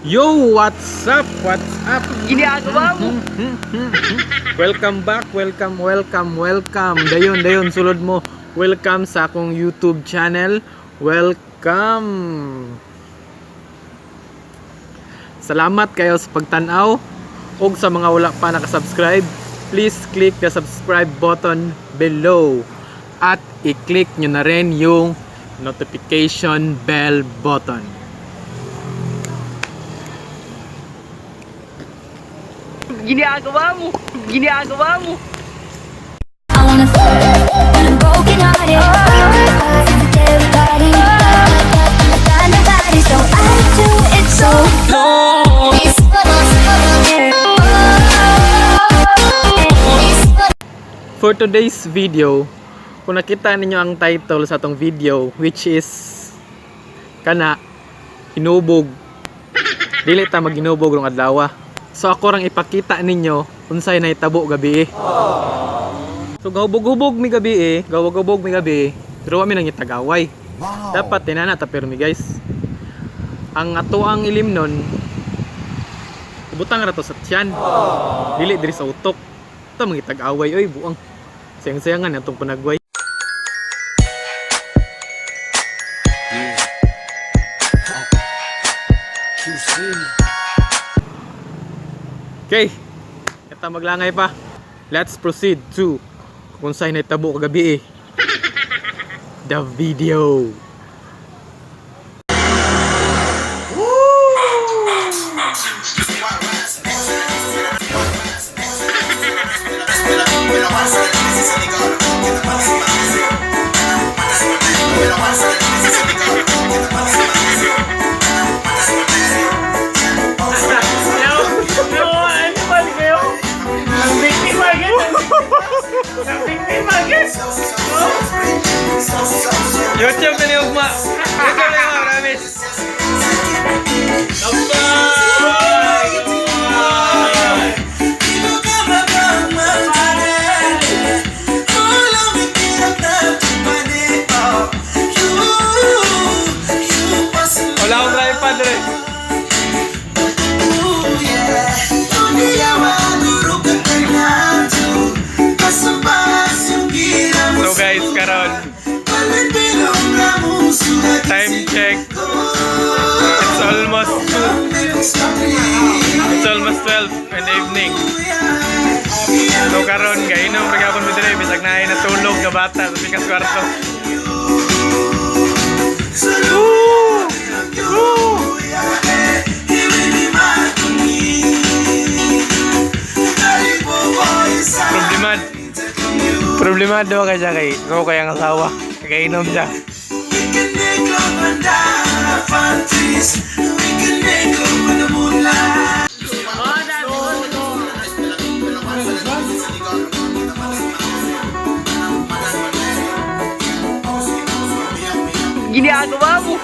Yo, what's up? What's up? Ginagawa mo. Welcome back, welcome, welcome, welcome. Dayon, dayon, sulod mo. Welcome sa akong YouTube channel. Welcome. Salamat kayo sa pagtan-aw ug sa mga wala pa nakasubscribe. Please click the subscribe button below at i-click nyo na rin yung notification bell button. Ginagawa mo. Ginagawa mo. I wanna when I'm broken hearted. Since the day we parted, got nobody, so I do it so. For today's video, kung nakita ninyo ang title sa atong video, which is kana hinubog. Dili ta maghinubog rong adlaw. So ako rang ipakita ninyo unsay nahitabo gabi eh. So gahubog-hubog mi gabi eh, gahubog-hubog mi gabi eh, pero wa mi nangitagaway. Dapat tinana ta pero mi, guys. Ang ato ang ilim nun, ibutang ra to sa tiyan. Dili diri sa utok. Ito mangitag-away oy, buang. Sayang-sayangan atong panagway. Okay. Ito maglangay pa. Let's proceed to kung sa'yo naitabo kagabi eh. The video. YouTube na ni Ugma. YouTube na yung promise. Wala akong tripod rin. So guys, karon time check. It's almost 2. It's almost 12 in the evening. So karon gainom ra gyapon mi diri bisag naay natulog nga bata sa pikas kwarto. Woo! Woo! Problemad. Problemado ka siya kay ko kay ang asawa. Kainom siya. Ginagawa mo.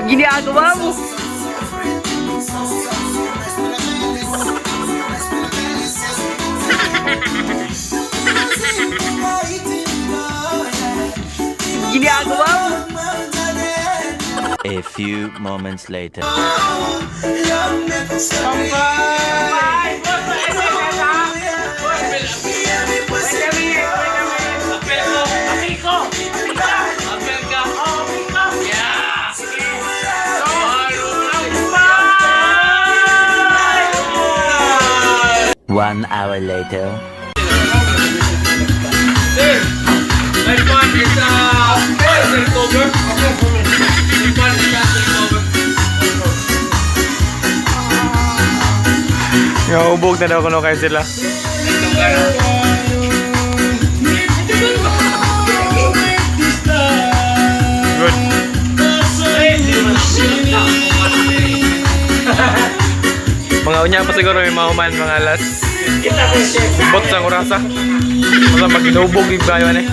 Ginagawa mo. Ginagawa mo. A few moments later. 1 hour later. Sir, my phone is cover. My phone is cover. Nga na daw kuno kayo sila. Good. Mga unya pa siguro may mahuman mga alas. Bot sa orasa. Masa maginubog yung bayo eh.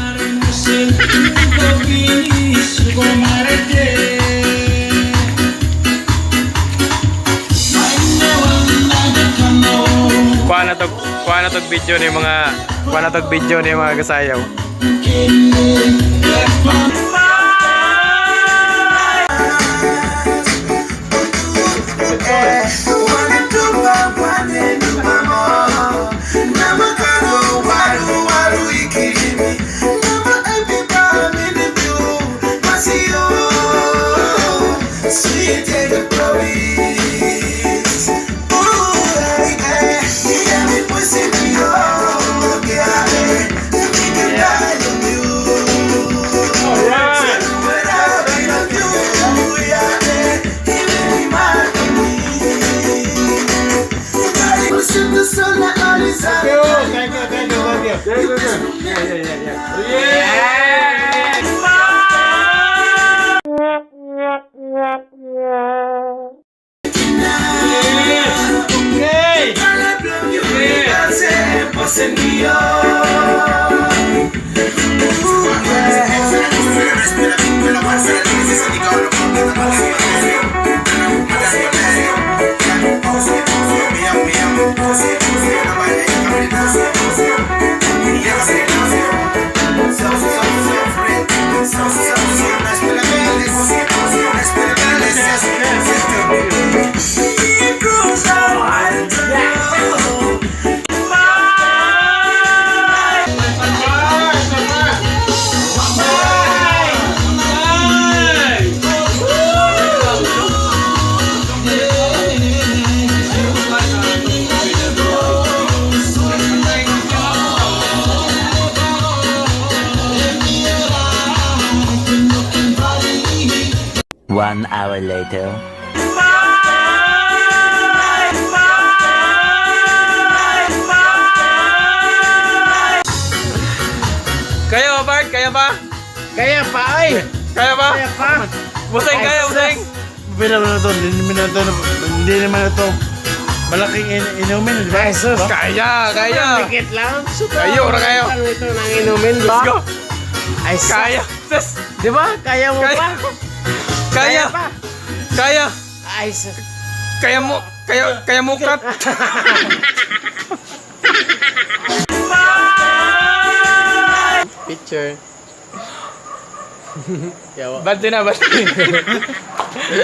Kuha na tog video ni mga kuha na tog video ni mga kasayaw. 1 hour later. Kaya ba, Bart? Kaya ba? Kaya pa ay! Kaya ba? Kaya pa! Buseng, kaya, buseng! Bila na to, hindi naman na to, hindi naman na to malaking inumin, di ba? Jesus! Kaya, kaya! Dikit lang. Super. Kayo, ora kayo. Ano ito nang inumin, di ba? Let's go! Ay, sus. Kaya! Sus! Di ba? Kaya mo Kaya! pa? Kaya! pa. Kaya! Ay, sus. Kaya mo! Kaya, kaya mukat! Picture. Yawa. Bante na, bante.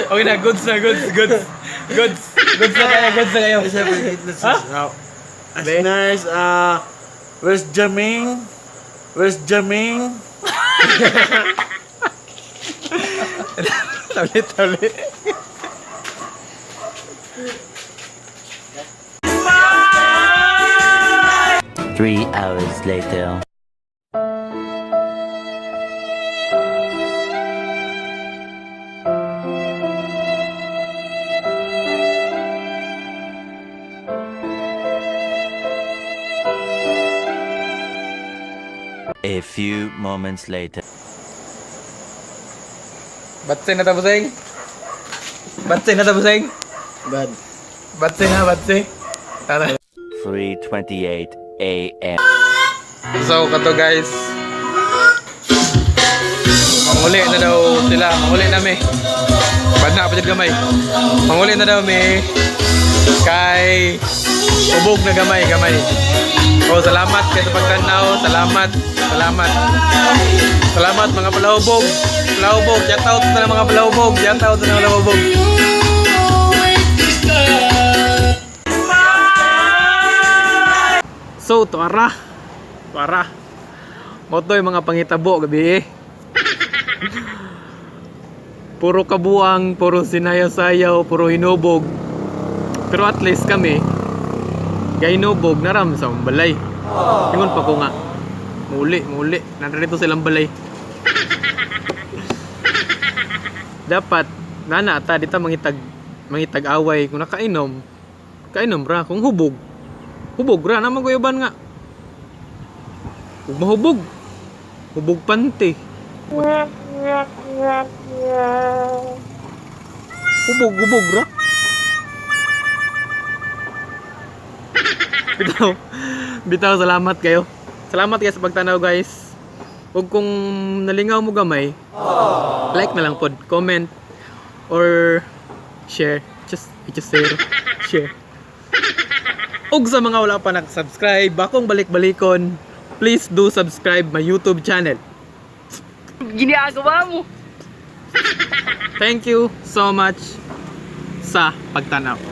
Okay na, goods na, goods, goods. Goods. Goods na kayo, goods na kayo. Ha? That's nice. Where's Jaming? Where's Jaming? Tablet, tablet. 3 hours later. A few moments later. Batse na tapos. Batse na tapos. Bad. Batse na, batse. Tara. 3:28 a.m. So, kato guys. Manguli na daw sila. Manguli na mi. Bad na, kapatid gamay. Manguli na daw mi. Kay ubog na gamay, gamay. Oh, salamat kay sa pagtanaw. Salamat. Salamat. Salamat mga palahubog. Palahubog. Shout out na mga palahubog. Shout out na mga palahubog. So, tuara. Tuara. Motoy mga pangitabo gabi eh. Puro kabuang, puro sinayaw-sayaw, puro hinubog. Pero at least kami, gahinubog naram sa balay. Ingon pa ko nga. Muli, muli. Nandito silang balay. Dapat, nana ta dito mangitag away kung nakainom. Kainom ra kung hubog. Hubog ra naman guyuban nga. Ug mahubog. Hubog pante. Hubog, hubog ra. Bitaw. Bitaw, salamat kayo. Salamat kayo sa pagtanaw, guys. Ug kung nalingaw mo gamay, like na lang pod, comment or share. Just share. Share. Ug sa mga wala pa nag-subscribe, akong balik-balikon, please do subscribe my YouTube channel. Ginagawa mo. Thank you so much sa pagtanaw.